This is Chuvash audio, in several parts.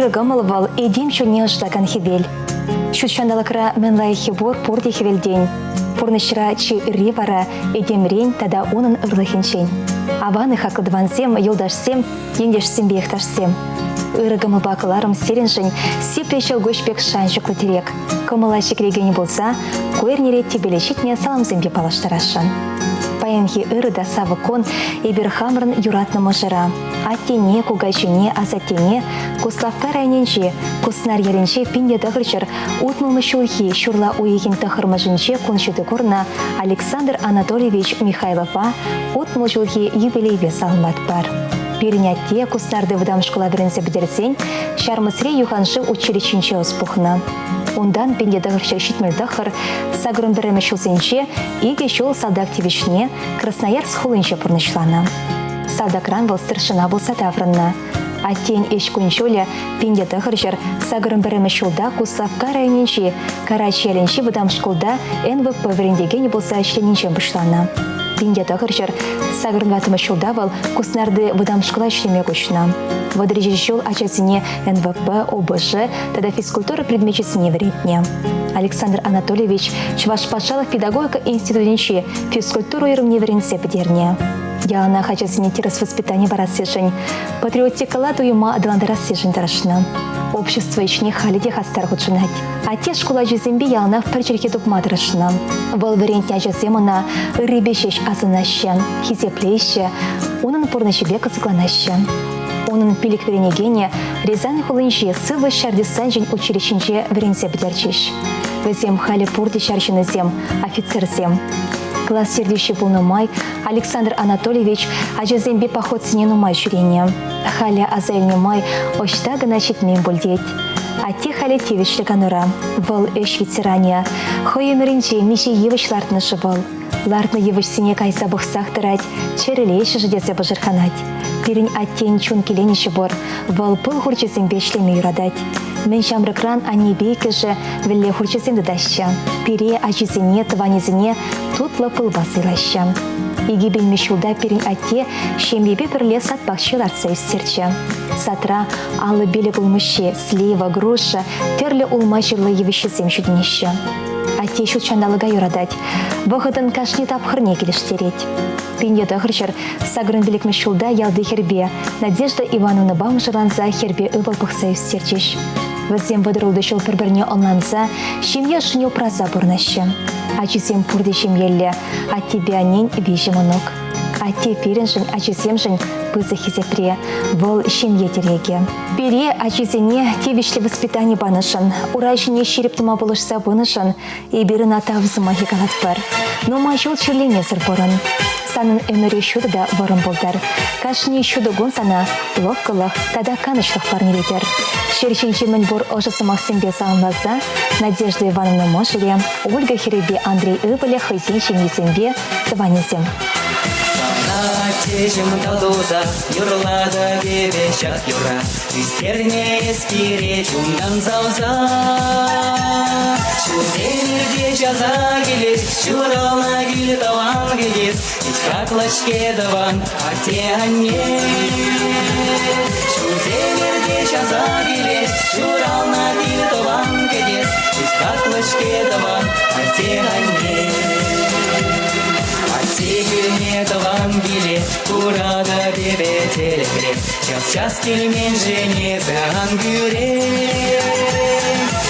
Ырӑ кӑмӑл вӑл этем чунне ӑшӑтакан хӗвел. Ҫут ҫанталӑкра мӗн лайӑххи пур, пурте хӗвелтен. Пурнӑҫра чи ырри вара этемрен тата унӑн ырлӑхӗнчен. Аван-и хаклӑ тӑвансем, юлташсем, ентешсемпе йӑхташсем. Ырӑ кӑмӑлпа кӑларӑм сирӗншӗн сиплӗ ҫӑлкуҫ пек шанчӑклӑ тӗрек. Кӑмӑла ҫӗклекен пулса ку эрнере тӗпеле ҫитнӗ саламсемпе паллаштарасшӑн. Паянхи ырӑ та савӑк кун эпир хамӑрӑн юратнӑ мӑшӑра, аттене, кукаҫине, асаттене Куславкка районӗнчи Куснар ялӗнче 1960 ҫулхи ҫурла уйӑхӗн тӑххӑрмӗшӗнче кун ҫути курнӑ Александр Анатольевич Михайлова 60 ҫулхи юбилейпе саламлатпӑр. Пирӗн атте Куснарти вӑтам шкула вӗренсе пӗтерсен Ҫармӑсри юханшыв училищинче ӑс пухнӑ. Унтан 1979 сакӑрӑн пӗрремӗш ҫулсенче икӗ ҫул салтак тивӗҫне Красноярск хулинче пурнӑҫланӑ. Салтакран вӑл старшина пулса таврӑннӑ. Аттен ӗҫ кун-ҫулӗ 1981 ҫулта Куславкка районӗнчи Карач ялӗнчи вӑтам шкулта НВП вӗрентекенӗ пулса ӗҫленинчен пуҫланӑ. 1984 ҫулта вӑл Куснарти вӑтам шкула ӗҫлеме куҫнӑ. 37 ҫул ачасене НВП, ОБЖ тата физкультура предмечӗсене вӗрентнӗ. Александр Анатольевич Чӑваш патшалӑх педагогика институтӗнчи физкультура уйрӑмне вӗренсе пӗтернӗ. Яланах ачасене тӗрӗс воспитани парассишӗн, патриотикӑлла туйӑма аталантарассишӗн тӑрӑшнӑ. Общество ӗҫне халӗ те хастар хутшӑнать. Атте шкул ачисемпе яланах пӗр чӗлхе тупма тӑрӑшнӑ. Вӑл вӗрентнӗ ачасем ӑна ыррипе ҫеҫ асӑнаҫҫӗ, хисеплеҫҫӗ, унӑн пурнӑҫӗпе кӑсӑкланаҫҫӗ. Унӑн пилӗк вӗренекенӗ Рязань хулинчи сывлӑш ҫар десанчӗн училищинче вӗренсе пӗтерчӗҫ. Вӗсем халӗ пурте ҫар ҫыннисем, офицерсем. Класс ертӳҫи пулнӑ май Александр Анатольевич ачасемпе походсене нумай ҫӳренӗ. Халӗ аса илнӗ май ӑҫта кӑна ҫитмен пуль тет. Атте халӗ тивӗҫлӗ канура. Вӑл ӗҫ ветеранӗ. Хӑй ӗмӗрӗнче миҫе йывӑҫ лартнӑ-ши вӑл? Лартнӑ йывӑҫсене кайса пӑхсах тӑрать, чӗрӗлеҫҫӗ-ши тесе пӑшӑрханать. Пирӗн аттен чун киленӗҫӗ пур. Вӑл пыл хурчӗсемпе ӗҫлеме юратать. Мӗн ҫамрӑкран аннепе иккӗшӗ вӗлле хурчӗсем тытаҫҫӗ. Пире, ачисене, тӑванӗсене тутлӑ пылпа сӑйлаҫҫӗ. 2000 ҫулта пирӗн атте ҫемьепе пӗрле сад пахчи лартса ӳстерчӗ. Садра 55 улмуҫҫи, слива, груша, тӗрлӗ улма-ҫырла йывӑҫҫисем ҫитӗнеҫҫӗ. Атте ҫут ҫанталӑка юратать, вӑхӑтӑн кашни тапхӑрне килӗштерет. 1985 ҫулта ялти хӗрпе Надежда Ивановнӑпа мӑшӑрланса хӗрпе ывӑл пӑхса ӳстерчӗҫ. Вӗсем 36 ҫул пӗр-пӗрне ӑнланса, ҫемье ӑшшине упраса пурӑнаҫҫӗ. Ачисем пурте ҫемьеллӗ, аттепе аннен виҫӗ мӑнук. Атте пирӗншӗн, ачисемшӗн пысӑк хисепре. Вӑл ҫемье тӗрекӗ. Пире, ачисене, тивӗҫлӗ воспитани панӑшӑн, ура ҫине ҫирӗп тӑма пулӑшса пынӑшӑн эпир ӑна тав сӑмахӗ калатпӑр. Нумай ҫул чирлемесӗр пурӑн. Санӑн ӗмӗрӳ ҫутӑ та вӑрӑм пултӑр. Кашни ҫутӑ кун сана лӑпкӑлӑх тата канӑҫлӑх парнелетӗр. Ҫӗр ҫинчи мӗнпур ӑшӑ сӑмахсемпе саламласа Надежда Ивановна мӑшӑрӗ, Ольга хӗрӗпе Андрей ывӑлӗ хӑйсен ҫемйисемпе тӑванӗсем. Сана аттеҫӗм татуса юрлатӑп эпӗ ҫак юрра. Ӳстернӗ эс пире чунтан савса. Ҫулсем ирте часа килет, ҫуралнӑ кил тӑван кӗтес. Пит хаклӑ-ҫке тӑван атте-анне. Ҫулсем ирте часа килет, ҫуралнӑ кил тӑван кӗтес. Пит хаклӑ-ҫке тӑван атте-анне. Атте килне тӑван киле куратӑп эпӗ тӗлӗкре. Час-час килменшӗн эсӗ ан кӳрен.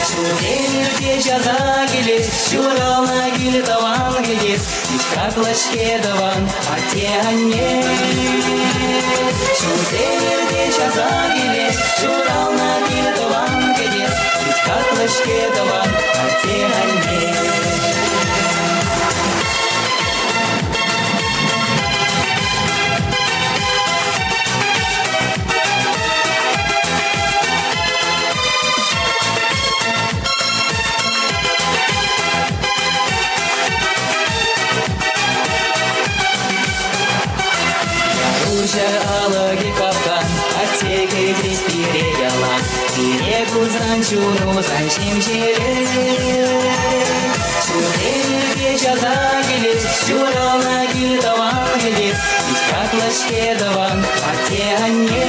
Ҫулсем ирте часа килет, ҫуралнӑ кил тӑван кӗтес. Пит хаклӑ-ҫке тӑван атте-анне. Ҫулсем ирте часа килет, ҫуралнӑ кил тӑван кӗтес. Пит хаклӑ-ҫке тӑван атте-анне. Уҫӑ алӑкӗ капкан, атте кӗтет пире ялан. Пире курсан чуну сан ҫемҫелет. Ҫулсем часа килет, ҫуралнӑ кил тӑван кӗтес. Пит хаклӑ-ҫке тӑван атте-анне.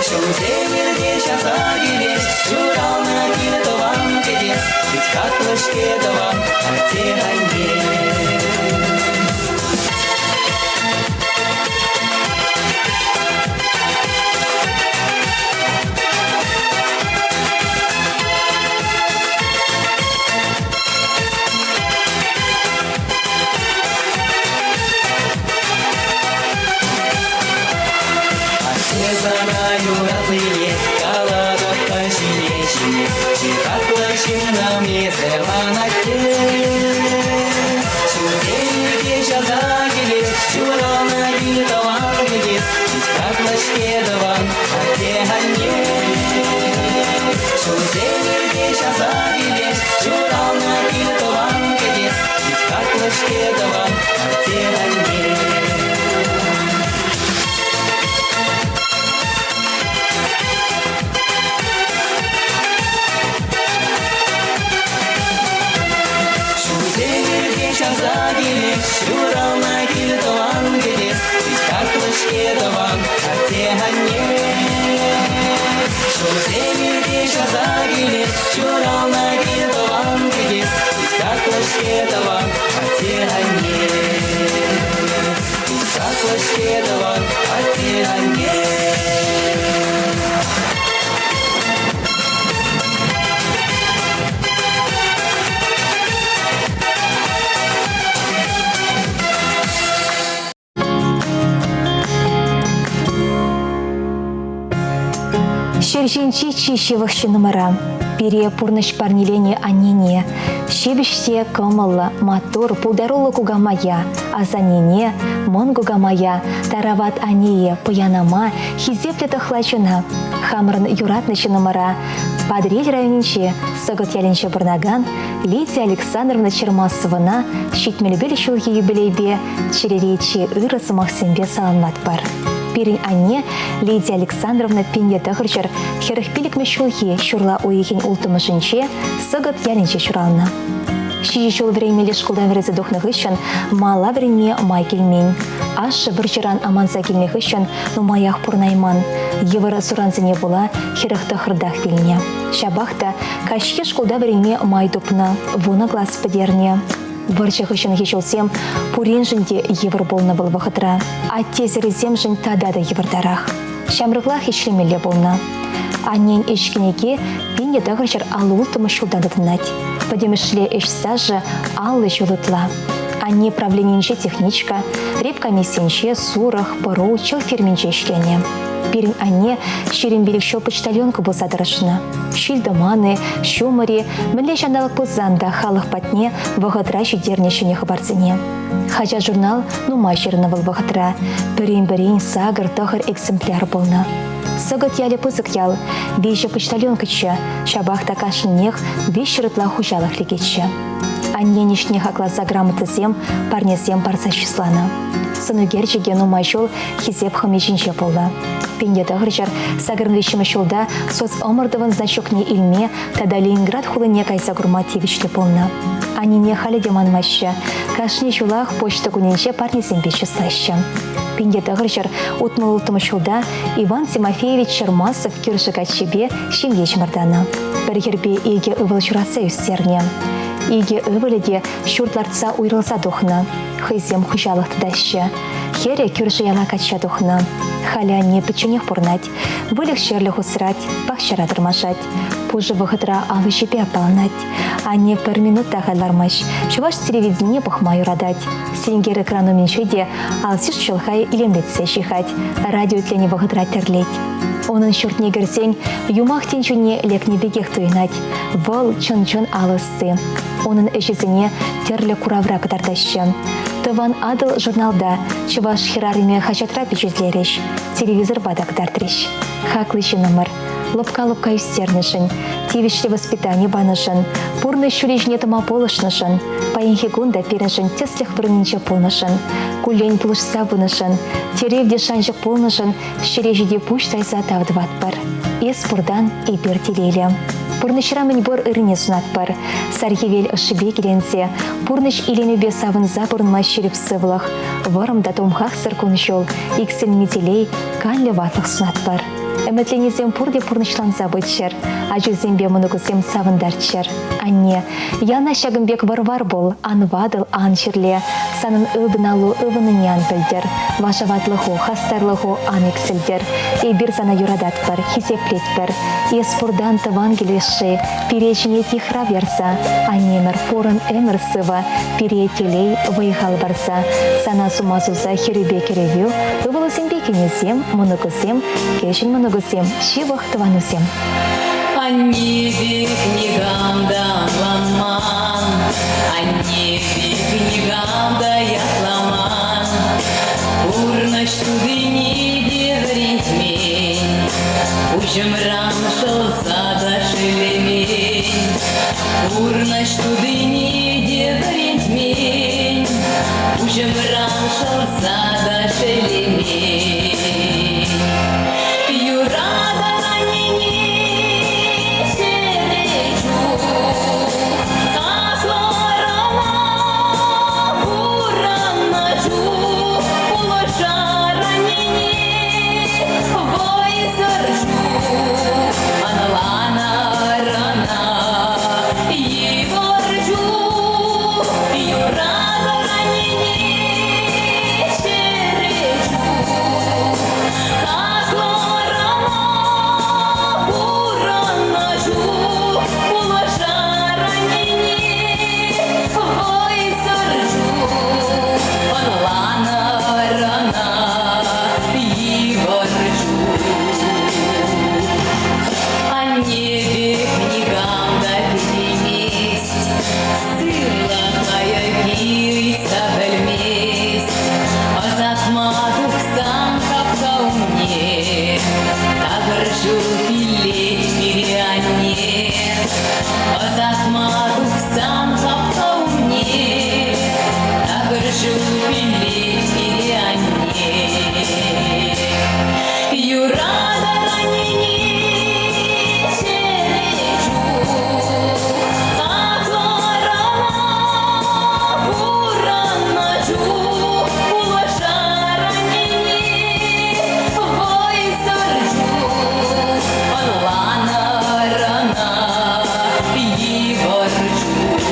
Ҫулсем. часа килет, ҫуралнӑ кил тӑван кӗтес, пит хаклӑ-ҫке тӑван атте-анне. Атте сана юратнине калатӑп ҫине-ҫине, чи хаклӑ ҫыннӑм эсӗ ман атте. Ҫулсем часа килет, ҫуралнӑ кил тӑван кӗтес, пит хаклӑ-ҫке тӑван атте-анне. Ҫулсем часа килет, ҫуралнӑ кил тӑван кӗтес, пит хаклӑ-ҫке тӑван атте-анне. Ҫулсем ирте часа килет, ҫуралнӑ кил тӑван кӗтес, пит хаклӑ-ҫке тӑван атте-анне. Ҫулсем ирте часа килет, ҫуралнӑ кил тӑван кӗтес, пит хаклӑ-ҫке тӑван атте-анне. Пит хаклӑ-ҫке тӑван атте-анне. Ҫӗр ҫинчи чи ҫывӑх ҫыннӑмӑра, пире пурнӑҫ парнеленӗ аннене, ҫепӗҫ те кӑмӑллӑ, маттур, пултаруллӑ кукамая, асаннене, мӑн кукамая, тарават аннее, пӑянама, хисеплӗ тӑхлачӑна, хамӑрӑн юратнӑ ҫыннӑмӑра, Патӑрьел районӗнчи Сӑкӑт ялӗнче пурӑнакан Лидия Александровна Чермасовӑна 75 ҫулхи юбилейпе чӗрери чи ырӑ сӑмахсемпе саламлатпӑр. Пирӗн анне Лидия Александровна 1900 45-мӗш ҫулхи ҫурла уйӑхӗн улттӑмӗшӗнче Сӑкӑт ялӗнче ҫуралнӑ. Ҫичӗ ҫул вӗренмелли шкултан вӗренсе тухнӑ хыҫҫӑн мала вӗренме май килмен. Ашшӗ вӑрҫӑран аманса килнӗ хыҫҫӑн нумаях пурӑнайман. Йывӑр сурансене пула 49-ртах вилнӗ. Ҫапах та каҫхи шкулта вӗренме май тупнӑ, вунӑ класс пӗтернӗ. Вӑрҫӑ хыҫҫӑнхи ҫулсем пуриншӗн те йывӑр пулнӑ вӑл вӑхӑтра. Аттесӗррисемшӗн тата та йывӑртарах. Ҫамрӑклах ӗҫлемелле пулнӑ. Аннен ӗҫ кӗнеки 1956 ҫултан тытӑнать. Пӗтӗмӗшле ӗҫ стажӗ 50 ҫул ытла. Анне правленинче техничка, ревкомиссинче, сурӑх, пӑру, чӑх ферминче ӗҫленӗ. Пирӗн анне 25 ҫул почтальонка пулса тӑрӑшнӑ. Ҫил-тӑман-и, ҫумӑр-и, мӗнле ҫанталӑк пулсан та халӑх патне вӑхӑтра ҫитернӗ ҫӗнӗ хыпарсене. Хаҫат-журнал нумай ҫырнӑ вӑл вӑхӑтра. Пӗрин-пӗрин сакӑр-тӑхӑр экземпляр пулнӑ. Сӑкӑт ялӗ пысӑк ял, виҫӗ почтальонкӑччӗ, ҫапах та кашнинех 300 ытла хуҫалӑх лекетчӗ. Аннен ӗҫне хакласа грамотӑсем, парнесем парса чысланӑ. Сӑнӳкерчӗке нумай ҫул Хисеп хӑми ҫинче пулнӑ. 1983 ҫулта соцӑмӑртӑвӑн значокне илме тата Ленинград хулине кайса курма тивӗҫлӗ пулнӑ. Аннене халӗ те манмаҫҫӗ. Кашни ҫулах почта кунӗнче парнесемпе чыслаҫҫӗ. 1966 ҫулта Иван Тимофеевич Чермасов кӳршӗ каччипе ҫемье чӑмӑртанӑ. Пӗр хӗрпе икӗ ывӑл ҫуратса ӳстернӗ. Икӗ ывӑлӗ те ҫурт лартса уйрӑлса тухнӑ. Хӑйсем хуҫалӑх тытаҫҫӗ. Хӗрӗ кӳршӗ яла качча тухнӑ. Халӗ анне пӗчченех пурӑнать. Выльӑх-чӗрлӗх усрать, пахчара тӑрмашать. Пушӑ вӑхӑтра ал ӗҫӗпе аппаланать. Анне пӗр минут та халь лармасть, чӑваш телевиденине пӑхма юратать. Сенкер экран умӗнче те алсиш чӑлхай илемлетсе ҫыхать, радио итленӗ вӑхӑтра тӗрлет. Унӑн ҫуртне кӗрсен юмах тӗнчине лекнӗ пекех туйӑнать. Вӑл чӑн-чӑн ал ӑсти. Унӑн ӗҫӗсене тӗрлӗ куравра кӑтартаҫҫӗ. Тӑван Атӑл журналта Чӑваш хӗрарӑмӗ хаҫатра пичетлерӗҫ, телевизорпа та кӑтартрӗҫ. Хаклӑ ҫыннӑмӑр, лӑпка-лӑпка ӳстернӗшӗн, тивӗҫлӗ воспитани панӑшӑн, пурнӑҫ ҫулӗ ҫине тӑма пулӑшнӑшӑн, паянхи кун та пирӗншӗн тӗслӗх вырӑнӗнче пулнӑшӑн, куллен пулӑшса пынӑшӑн, тӗрев те шанчӑк пулнӑшӑн ҫӗре ҫити пуҫ тайса тав тӑватпӑр. Эс пуртан эпир телейлӗ. Пурнӑҫра мӗнпур ыррине сунатпӑр. Сар хӗвел ӑшшипе киленсе, пурнӑҫ илемӗпе савӑнса пурӑнма ҫирӗп сывлӑх, вӑрӑм та тумхахсӑр кун-ҫул, иксӗлми телей, канлӗ ватлӑх сунатпӑр. Ӗмӗтленисем пурте пурнӑҫланса пыччӑр. Ачусемпе мӑнукусем савӑнтарччӑр. Анне, яна ҫакӑн пек вӑр-вар пул, ан ватӑл, ан чирле. Санӑн ылтӑн аллу ывӑннине ан пӗлтер. Вашаватлӑху, хастарлӑху ан иксӗлтер. Эпир сана юрататпӑр, хисеплетпӗр. Эс пуртан тӑван килес-ши, пире ҫине йыхрав ярса. Аннемӗр, пурӑн ӗмӗр сывӑ, пире телей, вӑй-хал парса. Сана сума суса хӗрӳпе кӗрӗвӳ, ывӑлусемпе кинӗсем, мӑнукусем, кӗҫӗн мӑнукусем, ҫывӑх тӑванусем. Анне пек никам та ӑнланман, анне пек никам та ятламан. Пурнӑҫ тутине те вӗрентмен, пуҫӑмран шӑлса та шеллемен. Пурнӑҫ тутине те вӗрентмен, пуҫӑмран шӑлса та шеллемен. Юратан аннене ҫӗре чух, Аслӑрана пурӑннӑ чух пулӑшар аннене вӑйсӑр чух, Анланар ӑна йывӑр чух, Юратӑр аннене ҫӗре чух. Хаклӑрана пурӑннӑ чух пулӑшар аннене вӑйсӑр чух, ӑнланӑр ӑна йывӑр чух. Анне пек никам та кӗтеймест, сывлӑха ыйтса пӗлмест. Ӑсатма тухсан хапха умне такӑр ҫул пиллет пире анне. Ӑсатма тухсан хапха умне такӑр ҫул пиллет пире анне. Юратар аннене чӗре чух, хаклӑрана пурӑннӑ чух пулӑшар аннене вӑйсӑр чух, ӑнланӑр ӑна йывӑр чух.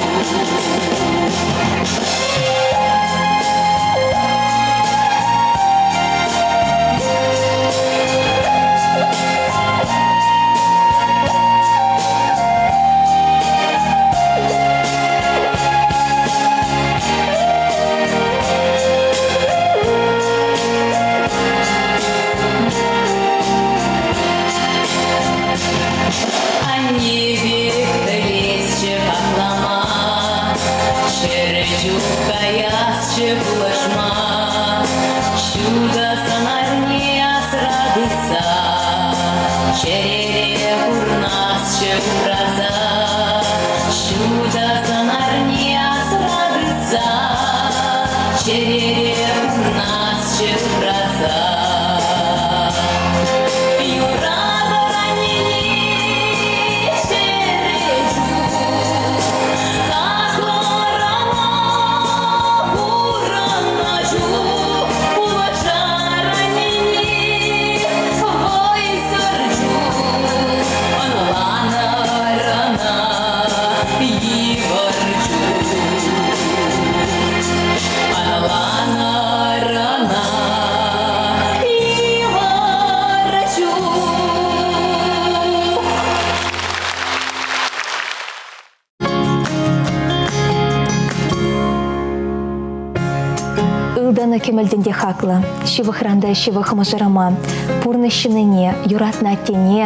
Анне пек пӗлесчӗ хаклама, Чӗрӗ чух каясчӗ пулӑшма. Ҫутӑ сӑнарне асра тытса, Чӗрере пурнасчӗ упраса. Ҫутӑ сӑнарне асра тытса, Чӗрере пурнасчӗ упраса. Юратӑр аннене чӗре чух, хаклӑрана пурӑннӑ чух пулӑшар аннене вӑйсӑр чух, ӑнланӑр ӑна йывӑр чух. Ӑнланӑр ӑна йывӑр чух. Ылтӑн кӗмӗлтен те хаклӑ, ҫывӑхран та ҫывӑх мӑшӑрӑма, пурнӑҫ ҫыннине, юратнӑ аттене,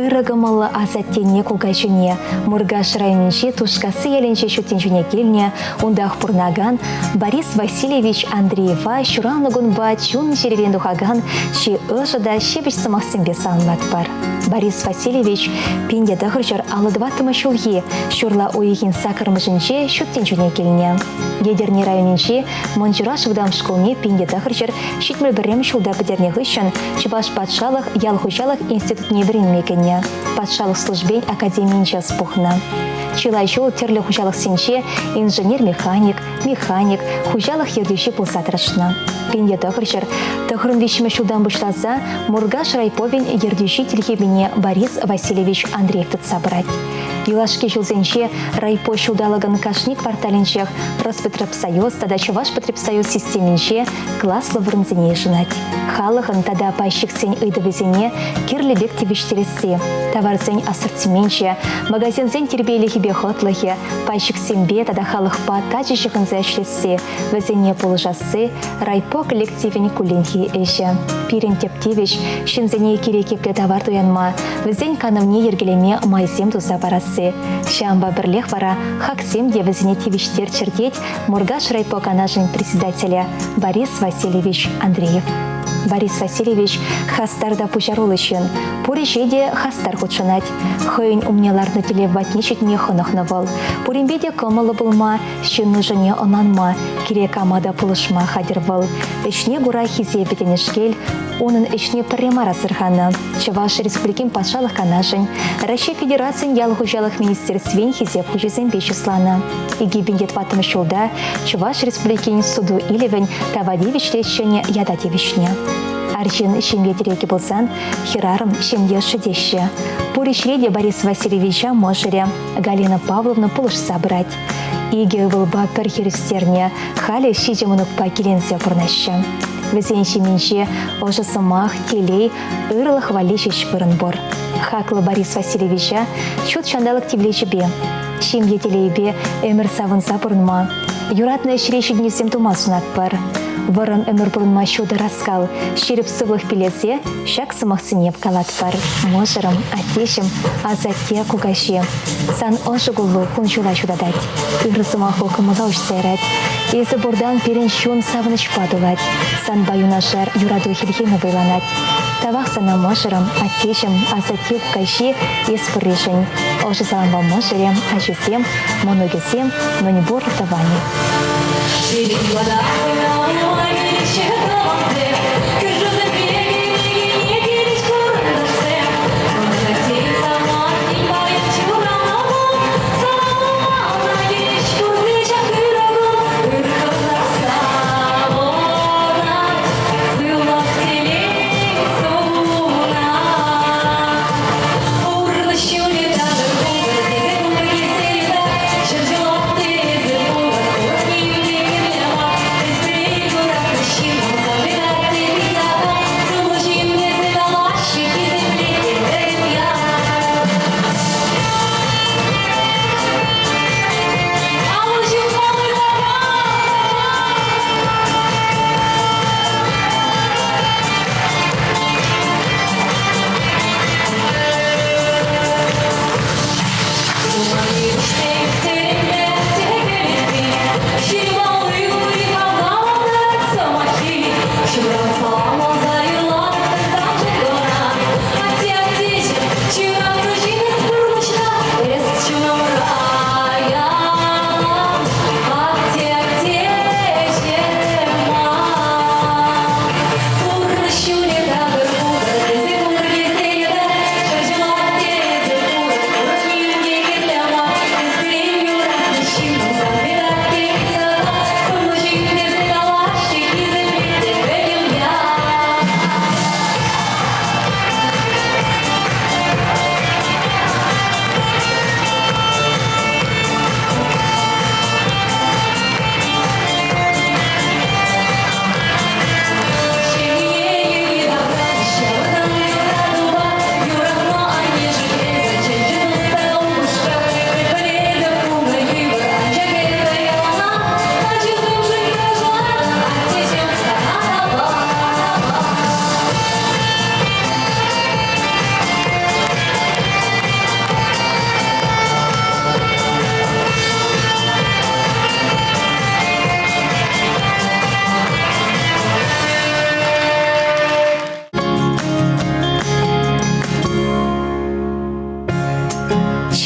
ырӑ кӑмӑллӑ асаттене, кукаҫине, Муркаш районӗнчи Тушкасси ялӗнче ҫут тӗнчене килнӗ, унтах пурӑнакан Борис Васильевич Андреева ҫуралнӑ кунпа чун-чӗререн тухакан чи ӑшӑ та ҫепӗҫ сӑмахсемпе саламлатпӑр. Борис Васильевич 1954 ҫулхи ҫурла уйӑхӗн саккӑрмӗшӗнче ҫут тӗнчене килнӗ. Етӗрне районӗнчи Мӑн Чураш вӑтам шкулне 1971 ҫулта пӗтернӗ хыҫҫӑн Чӑваш патшалӑх ял хуҫалӑх институтне вӗренме кӗнӗ. Патшалӑх службин академийӗнче ӑс пухнӑ. Чылай ҫул тӗрлӗ хуҫалӑхсенче инженер-механик, механик, хуҫалӑх ертӳҫи пулса тӑрӑшнӑ. Пинте тӑхӑрҫӗр тӑхрӑн виҫҫӗмӗш ҫултан пуҫласа Муркаш райповӗн ертӳҫи тилхепине Борис Васильевич Андреев тытса пырать. Юлашки ҫулсенче райпо ҫулталӑкӑн кашни кварталӗнчех Роспотребсоюз тата Чӑвашпотребсоюз системинче класлӑ вырӑнсене йышӑнать. Халӑхӑн тата пайщиксен ыйтӑвӗсене кирлӗ пек тивӗҫтересси, таварсен ассортименчӗ, магазинсен тирпейлӗхӗпе хӑтлӑхӗ, пайщиксемпе тата халӑхпа тачӑ ҫыхӑнса ӗҫлесси, вӗсене пулӑшасси райпо коллективӗн кулленхи ӗҫӗ. Пирӗн тӗп тивӗҫ – ҫынсене кирек епле тавар туянма, вӗсен канӑвне йӗркелеме майсем туса парасси. Ҫавӑнпа пӗрлех вара хаксем те вӗсене тивӗҫтерччӗр тет Муркаш райпо канашӗн председателӗ Борис Васильевич Андреев. Борис Васильевич хастар та пуҫаруллӑ ҫын, пур ӗҫе те хастар хутшӑнать. Хӑйӗн умне лартнӑ тӗллев патне ҫитме хӑнӑхнӑ вӑл. Пуринпе те кӑмӑллӑ пулма, ҫын нушине ӑнланма, кирек кама та пулӑшма хатӗр вӑл. Ӗҫне кура хисепӗ тенешкел, унӑн ӗҫне пӗрре мар асӑрханӑ. Чӑваш Республикин Патшалӑх Канашӗн, Раҫҫей Федерацийӗн Ял хуҫалӑх министерствин Хисеп хучӗсемпе чысланӑ. 2004 ҫулта Чӑваш Республикин суту-илӗвӗн тава тивӗҫлӗ ӗҫченӗ ята тивӗҫнӗ. Арҫын ҫемье тӗрекӗ пулсан, хӗрарӑм ҫемье ӑшши теҫҫӗ. Пур ӗҫре те Борис Васильевича мӑшӑрӗ Галина Павловна пулӑшса пырать. Икӗ ывӑлпа пӗр хӗр ӳстернӗ, халӗ ҫичӗ мӑнукпа киленсе пурӑнаҫҫӗ. Вӗсен ҫемйинче ӑшӑ сӑмах, телей, ырлӑх валли ҫеҫ вырӑн пур. Хаклӑ Борис Васильевича ҫут ҫанталӑк тивлечӗпе, ҫемье телейӗпе ӗмӗр савӑнса пурӑнма, юратнӑ ӗҫре ҫитӗнӳсем тума сунатпӑр. Вӑрӑм ӗмӗр пурӑнма ҫутӑ раскал, ҫирӗп сывлӑх пиллесе ҫак сӑмахсене калатпӑр. Мӑшӑрӑм, аттеҫӗм, асатте, кукаҫи, сан ӑшӑ куллу кун-ҫула ҫутатать, ырӑ сӑмаху кӑмӑла уҫса ярать. Эсӗ пуртан пирӗн чун савӑнӑҫпа тулать, санпа юнашар юрату хӗлхемӗ вӑйланать. Тавах сана, мӑшӑрӑм, аттеҫӗм, асатте, кукаҫи, эс пурришӗн. Ӑшӑ салампа мӑшӑрӗ, ачисем, мӑнукӗсем, мӗнпур тӑванӗ.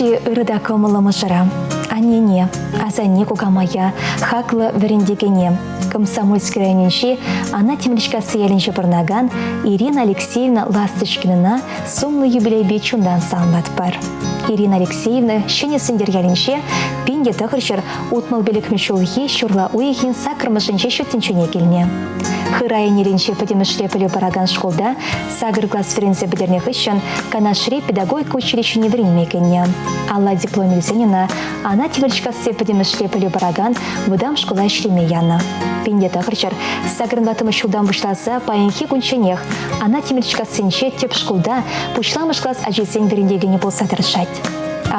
Чи ырӑ та кӑмӑллӑ мӑшӑра, аннене, асанне кукамая, хаклӑ вӗрентекене, Комсомольски районӗнчи Анна Тимӗрчкасси ялӗнче пурӑнакан Ирина Алексеевна Ласточкинӑна сумлӑ юбилейпе чунтан саламлатпӑр. Ирина Алексеевна Ҫӗнӗ Сӗнтӗр ялӗнче 1965 ҫулхи ҫурла уйӑхӗн саккӑрмӗшӗнче ҫут тӗнчене килнӗ. Хырай Ӗнелӗнче пӗтӗмӗшле пӗлӳ паракан шкулта сакӑр класс вӗренсе пӗтернӗ хыҫҫӑн Канашри педагогика училищине вӗренме кӗнӗ. Алла диплом илсен ӑна Анат Тимӗрчкасси пӗтӗмӗшле пӗлӳ паракан вӑтам шкула ӗҫлеме янӑ. 1984 ҫултан пуҫласа паянхи кунчченех Анат Тимӗрчкассинче тӗп шкулта пуҫламӑш класс ачисен вӗрентекенӗ пулса тӑрӑшать.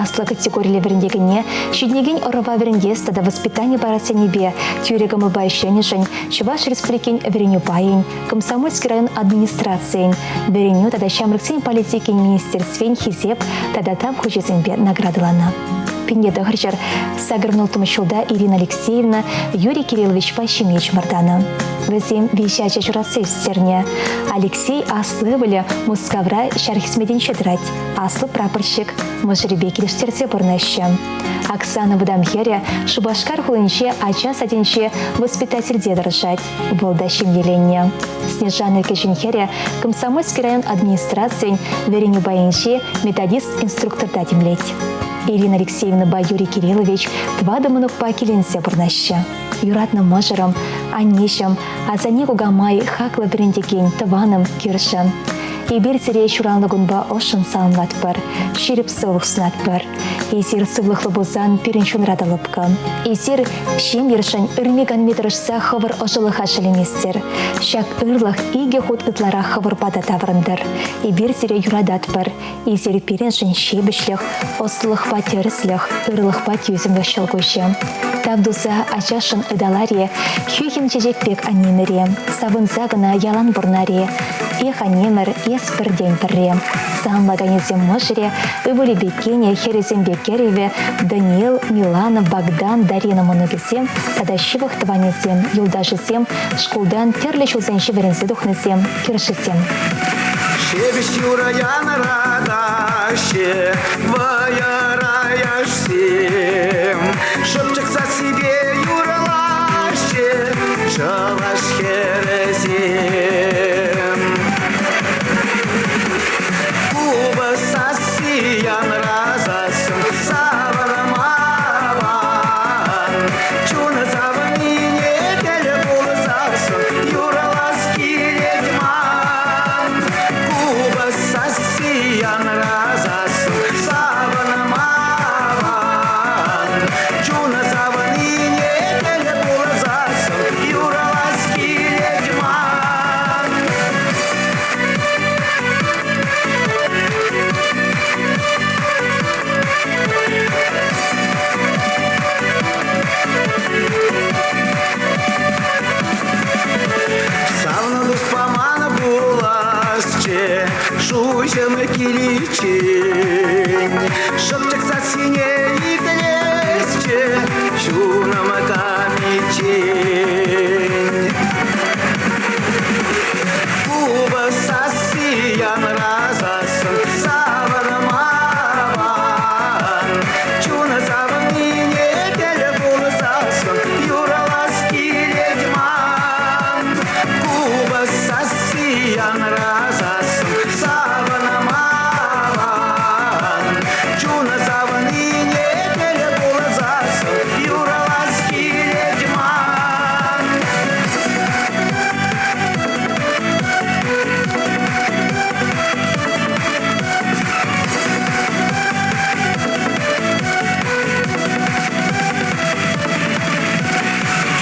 Аслӑ категориллӗ вӗрентекене ҫитӗнекен ӑрӑва вӗрентес тата воспитани парас енӗпе тӳрӗ кӑмӑлпа ӗҫленӗшӗн Чӑваш Республикин вӗренӳ пайӗн, Комсомольски район администрацийӗн, вӗренӳ тата ҫамрӑксен политикин министерствин хисеп тата тав хучӗсемпе наградӑланӑ. 1986 ҫулта Ирина Алексеевна Юрий Кирилловичпа ҫемье чӑмӑртанӑ. Вӗсем виҫӗ ача ҫуратса ӳстернӗ. Алексей аслӑ ывӑлӗ Мускавра ҫар хӗсметӗнче тӑрать. Аслӑ прапорщик мӑшӑрӗпе килӗштерсе пурӑнаҫҫӗ. Оксана вӑтам хӗрӗ Шупашкар хулинче ача садӗнче воспитательте тӑрӑшать. Вӑл та ҫемьеленнӗ. Снежана кӗҫӗн хӗрӗ Комсомольски район администрацийӗн вӗренӳ пайӗнче методист-инструкторта тимлет. Ирина Алексеевнӑпа Юрий Кириллович тӑватӑ мӑнукпа киленсе пурӑнаҫҫӗ. Юратнӑ мӑшӑрӑм, аннеҫӗм, асанне кукамай, хаклӑ вӗрентекен, тӑванӑм, кӳршӗ. Эпир сире ҫуралнӑ кунпа ӑшшӑн саламлатпӑр, ҫирӗп сывлӑх сунатпӑр. Эсир сывлӑхлӑ пулсан пирӗн чунра та лӑпкӑ. Эсир ҫемйӗршӗн ырми-канми тӑрӑшса хӑвӑр ӑшӑлӑха шеллеместӗр. Ҫак ырлӑх икӗ хут ытларах хӑвӑрпа та таврӑнтӑр. Эпир сире юрататпӑр. Эсир пирӗншӗн ҫепӗҫлӗх, ӑслӑлӑхпа тӗрӗслӗх, ырлӑхпа тӳсӗмлӗх ҫӑлкуҫӗ. Тав туса ачашшӑн ыталаре, хӳхӗм чечек пек аннемӗре, савӑнса кӑна ялан пурнаре. Эх, аннемӗр, эс пӗртен пӗрре. Саламлаканӗсем мӑшӑрӗ, ывӑлӗпе кинӗ, хӗрӗсемпе кӗрӗвӗ, Даниил, Милана, Богдан, Дарина мӑнукӗсем тата ҫывӑх тӑванӗсем, юлташӗсем, шкултан тӗрлӗ ҫулсенче вӗренсе тухнисем, кӳршисем. Ҫепӗҫ юрӑ янӑратаҫҫӗ вӑйӑра яшсем. Шӑпчӑк сассипе юрлаҫҫӗ чӑваш хӗрӗсем. Купӑс сасси янрасассӑн савӑнма аван. Чун савӑннине тӗл пулсассӑн юрлас килет ман. Купӑс сасси янрасассӑн савӑнма аван. Чун савӑннине тӗл пулсассӑн юрлас килет ман. Савнӑ туспа ман пуласчӗ шуҫӑм киличчен. Шӑпчӑк сассине итлесчӗ чунӑм каниччен. Купӑс сасси янрасассӑн савӑнма аван. Чун савӑннине тӗл пулсассӑн юрлас килет ман. Купӑс сасси янрасассӑн савӑнма аван. Чун савӑннине тӗл пулсассӑн юрлас килет ман.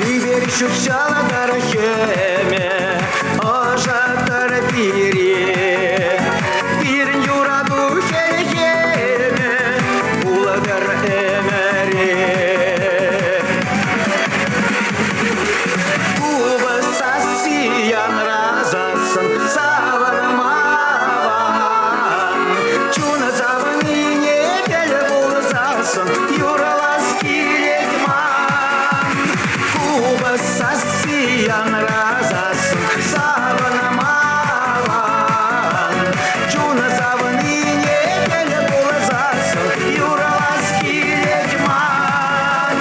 Тӳпери ҫут ҫалатар хӗме ӑшӑтӑр пире. Пирӗн юрату хӗлхемӗ пултӑр ӗмӗре. Купӑс сасси янрасассӑн савӑнма аван. Чун савӑннине тӗл пулсассӑн юрлас килет ман. Купӑс сасси янрасассӑн савӑнма аван. Чун савӑннине тӗл пулсассӑн юрлас килет ман.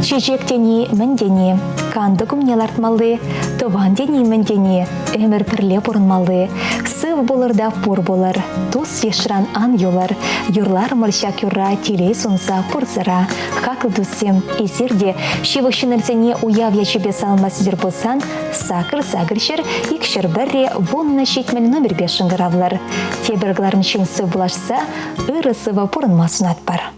Чечек тени мӗн тени, кантӑк умне лартмалли, тӑван тени мӗн тени, ӗмӗр пӗрле пурӑнмалли. Сыв пулӑр та пур пулӑр, тус-йышран ан юлӑр. Юрларӑмӑр ҫак юрра телей сунса пурсӑра. Хаклӑ туссем, эсир те ҫывӑх ҫыннӑрсене уяв ячӗпе саламлас тетӗр пулсан 8 8 201 10 70 номерпе шӑнкӑравлӑр. Тепӗр кӑларӑмччен сыв пулашса ырӑ-сывӑ пурӑнма сунатпӑр.